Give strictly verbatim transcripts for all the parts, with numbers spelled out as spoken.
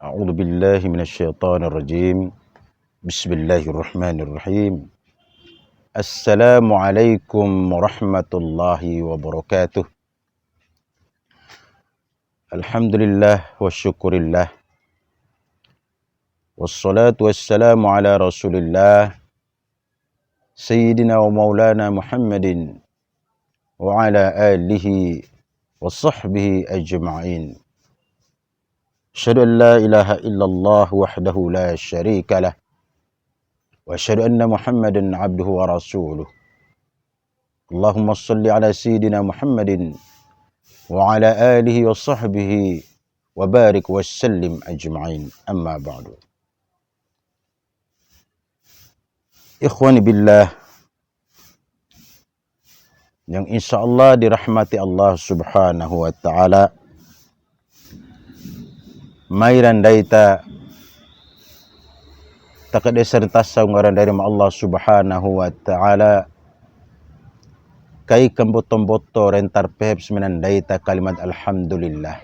أعوذ بالله من الشيطان الرجيم. بسم الله الرحمن الرحيم. السلام عليكم ورحمة الله وبركاته. الحمد لله والشكر لله. والصلاة والسلام على رسول الله سيدنا ومولانا محمد وعلى آله وصحبه أجمعين. أشهد أن لا إله إلا الله وحده لا شريك له، وأشهد أن محمدا عبده ورسوله. اللهم صل على سيدنا محمد وعلى آله وصحبه وبارك وسلم أجمعين. أما بعد. Ikhwani billah, yang insya Allah dirahmati Allah Subhanahu wa Ta'ala, mai ra ndai ta, ta kade serentasa nggara ndai ri ma Allah Subhanahu wa Ta'ala, kai kamboto-mboto rentar pehep semena ndai ta kalimat alhamdulillah.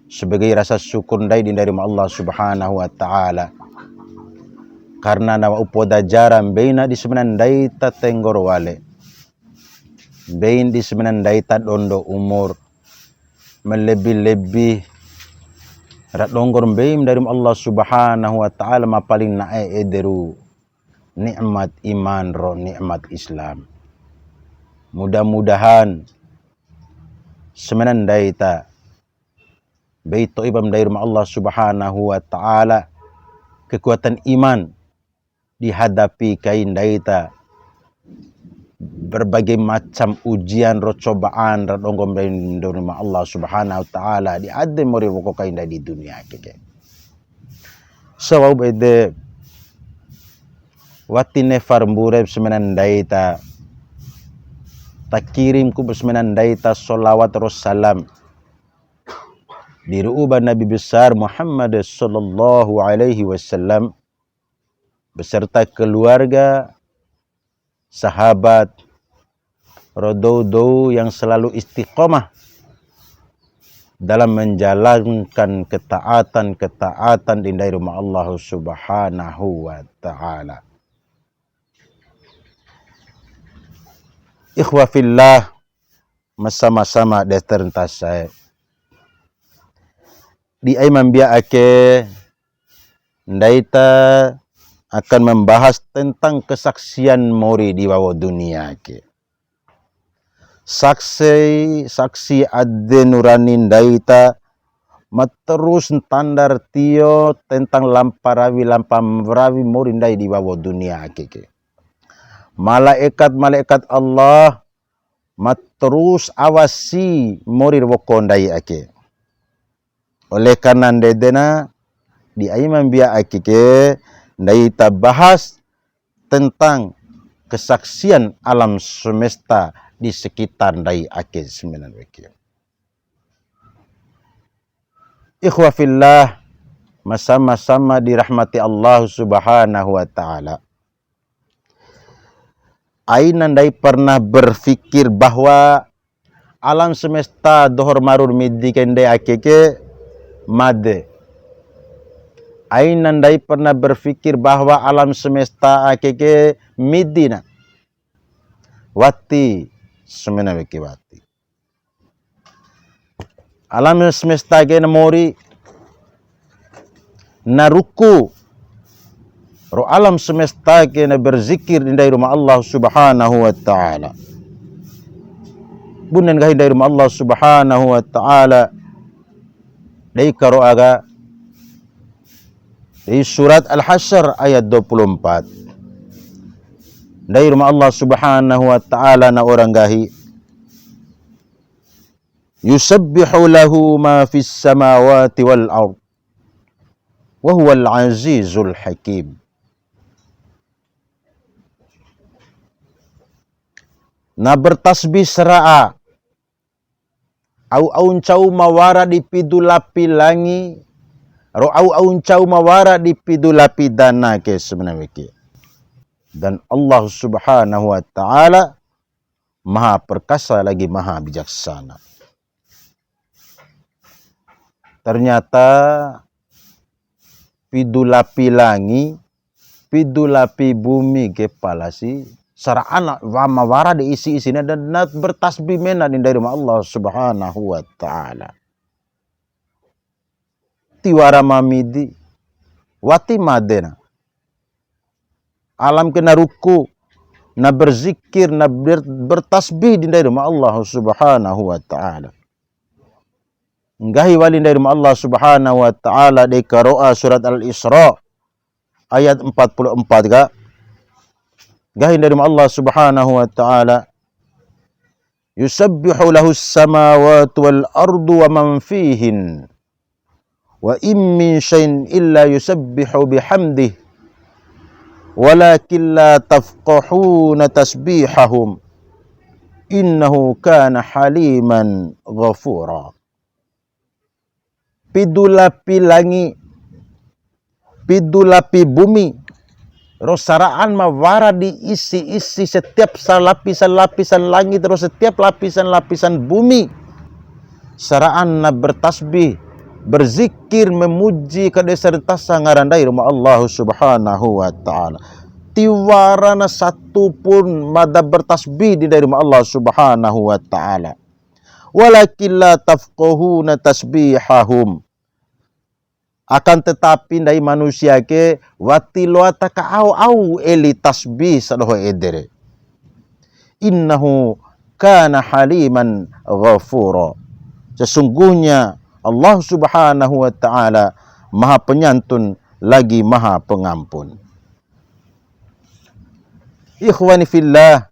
Sebagai rasa syukur ndai di ndai ri ma Allah Subhanahu wa Ta'ala. Karena na wa'u poda jara mbeina di semena ndai ta tenggoro wale. Mbein di semena ndai ta dondo umur. Melebi-lebi ra donggor mbeim ndai ri ma Allah Subhanahu wa Ta'ala ma paling na'e ede ru nikmat iman ro nikmat Islam. Mudah-mudahan semena ndai ta mbei to'i ba ndai ri ma Allah Subhanahu wa Ta'ala kekuatan iman dihadapi kai ndai ta berbagai macam ujian ro cobaan ra donggo mbei ndai ri ma Allah Subhanahu wa Ta'ala di ade mori woko kai ndai di dunia ake ke. Sabab ede wati nefa ra mbure semena ndai ta, ta kirim ku semena ndai ta salawat ro salam di ru'u ba Nabi besar Muhammad sallallahu alaihi wasallam beserta keluarga, sahabat, ro dou-dou yang selalu istiqomah dalam menjalankan ketaatan-ketaatan di ndai ri ma Allah Subhanahu wa Ta'ala. Ikhwa fillah, ma sama-sama de terentasae. Di ai ma mbia ake, ndai ta akan membahas tentang kesaksian mori di wawo dunia ke. Saksi, saksi ade nurani ndai ta ma terus ntanda ra tio tentang lampa rawi, lampa rawi mori ndai di wawo dunia ake ke. Malaikat-malaikat Allah ma terus awasi mori ra woko ndai ake. Oleh karena ndede na di ai ma mbia ake ke ndai ta bahas tentang kesaksian alam semesta di sekitar ndai ake semena weki. Ikhwa fillah, ma sama-sama dirahmati Allah Subhanahu wa Ta'ala. Aina ndai pernah berpikir bahwa alam semesta doho ra maru ra midi kai ndai ake ke made? Aina ndai pernah berpikir bahwa alam semesta ake ke midi na? Wati, semena weki wati. Alam semesta ke na mori, na ruku, ro alam semesta ke na berzikir di ndai ru ma Allah Subhanahu wa Ta'ala. Bune nggahi ndai ru ma Allah Subhanahu wa Ta'ala, dei karo aga, di surat Al-Hasyr ayat dua puluh empat. Ndai ru ma Allah Subhanahu wa Ta'ala na ora nggahi, "Yusabbihu lahu ma fis samawati wal ard, wa huwal azizul hakim." Na bertasbih sara'a au-au ncau ma wara di pidu lapi langi, ro au-au ncau ma wara di pidu lapi dana ke sebenarnya ke. Dan Allah Subhanahu wa Ta'ala Maha Perkasa lagi Maha Bijaksana. Ternyata pidu lapi langi, pidu lapi bumi ke palasi, sara'an wa ma wara di isi-isina dan na bertasbih mena di ndai Ruma Allah Subhanahu wa Ta'ala. Tiwara mamidi, wati madena. Alam ke na ruku, na berzikir, na ber-, bertasbih di ndai Ruma Allah Subhanahu wa Ta'ala. Nggahi wali ndai Ruma Allah Subhanahu wa Ta'ala dei karo'a surat Al-Isra ayat empat puluh empat ka. Nggahi ndai Ruma Allah Subhanahu wa Ta'ala, "Yusabbihu lahus samawati wal ardu wa man fihin. Wa in min syai'in illa yusabbihu bihamdih. Walakin la tafqahuna tasbihahum. Innahu kana haliman ghafura." Pidu lapi langi, pidu lapi bumi, ro sara'an ma wara di isi-isi setiap salapisan-lapisan langit, ro setiap lapisan-lapisan bumi, sara'an na bertasbih, berzikir, memuji, kadesantasa ngaran ndai Ruma Allah Subhanahu wa Ta'ala. Tiwara na satu pun mada bertasbih di ndai Ruma Allah Subhanahu wa Ta'ala. Walakin la tafqahuna tasbihahum. Akan tetapi ndai manusia ke wati loa ta ka au-au eli tasbih sadoho ede re. Innahu kana haliman ghafura. Sesungguhnya Allah Subhanahu wa Ta'ala Maha Penyantun lagi Maha Pengampun. Ikhwani fillah,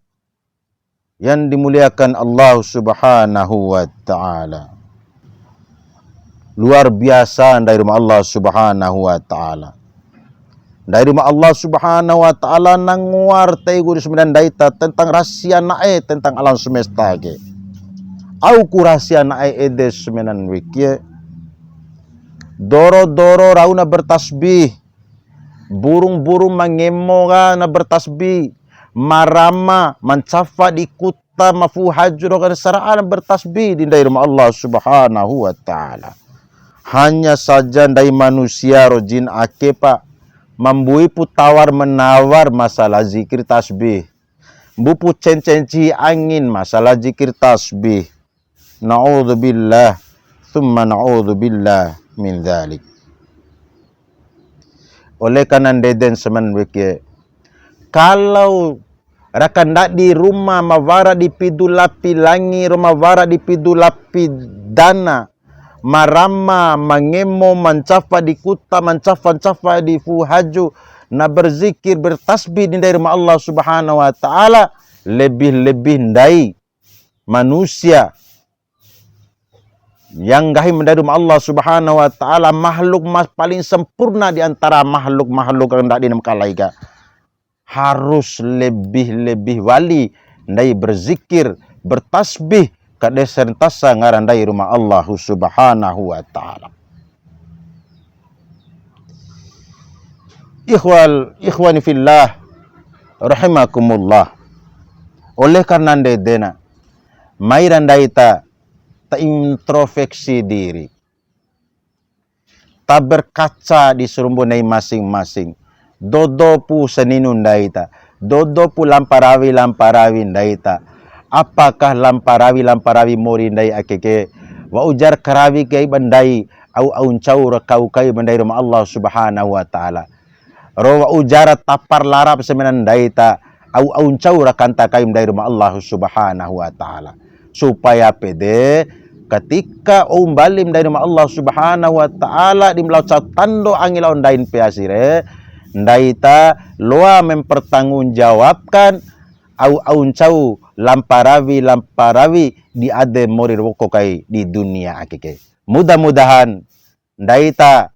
yang dimuliakan Allah Subhanahu wa Ta'ala. Luar biasa ndai Ruma Allah Subhanahu wa Ta'ala. Ndai Ruma Allah Subhanahu wa Ta'ala na ngoa ra tei ku di sumena ndai ta tentang rahasia na'e tentang alam semesta ke. Au ku rahasia na'e ede sumena weki e. Doro-doro rau na bertasbih. Burung-burung ma ngemo ka na bertasbih. Ma rama, ma ncafa di kuta, ma fu'u haju doho ka na sara'an bertasbih di ndai Ruma Allah Subhanahu wa Ta'ala. Hanya saja ndai manusia ro jin ake pa, ma mbui pu tawar menawar masalah zikir tasbih. Mbuipu cencen cihi angin masalah zikir tasbih. Na'udzubillah, tsumma na'udzubillah min dzalik. Oleh karena ndeden semen weki, kalau raka ndadi Ruma ma wara di pidu lapi langi, Ruma wara di pidu lapi dana, ma rama, ma ngemo, ma ncafa di kuta, ma ncafa-ncafa di fu'u haju, na berzikir, bertasbih di ndai Ruma Allah Subhanahu wa Ta'ala, lebih-lebih ndai manusia yang nggahi ma ndai Ruma Allah Subhanahu wa Ta'ala, makhluk mas-, paling sempurna di antara makhluk-makhluk yang ndadi na makalai ka, harus lebih-lebih wali ndai berzikir, bertasbih, kadesantasa ngaran ndai Ruma Allahu Subhanahu wa Ta'ala. Ikhwal, ikhwani fillah, rahimakumullah. Oleh karena ndedena, mai ra ndai ta, ta introspeksi diri. Ta berkaca di sarumbu ndai masing-masing. Dodo pu saninu ndai ta. Dodo pu lampa rawi, lampa rawi ndai ta. Apakah lampa rawi, lampa rawi mori ndai ake ke? Wa'u ja ra karawi kai ba ndai, au, au ncau ra kau kai ba ndai Ruma Allah Subhanahu wa Ta'ala. Ro wa'u ja ra tapar lara pu samena ndai ta, au, au ncau ra kanta kai ba ndai Ruma Allah Subhanahu wa Ta'ala. Supaya pede, ketika ou mbali ba ndai Ruma Allah Subhanahu wa Ta'ala di ma lao cau tando angi lao ndain pea si re, ndai ta loa mempertanggungjawabkan au, au ncau lampa rawi, lampa rawi di ade mori ra woko kai di dunia ake ke. Mudah-mudahan ndai ta,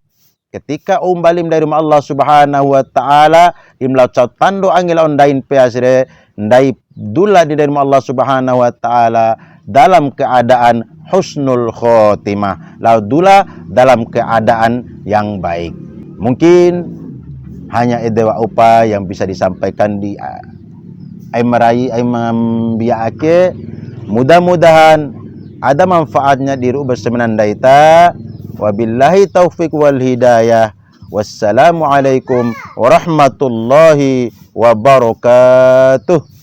ketika ou mbali ba ndai Ruma Allah Subhanahu wa Ta'ala, di ma lao cau tando angi lao ndain pea si re, ndai dula di ndai Ruma Allah Subhanahu wa Ta'ala dalam keadaan husnul khotimah, lao dula dalam keadaan yang baik. Mungkin hanya ede wa'upa yang bisa disampaikan di, ah, ai marai, ai mambia ake. Mudah-mudahan ada manfaatnya di ru'u ba samena ndai ta. Wabillahi taufiq wal hidayah. Wassalamualaikum warahmatullahi wabarakatuh.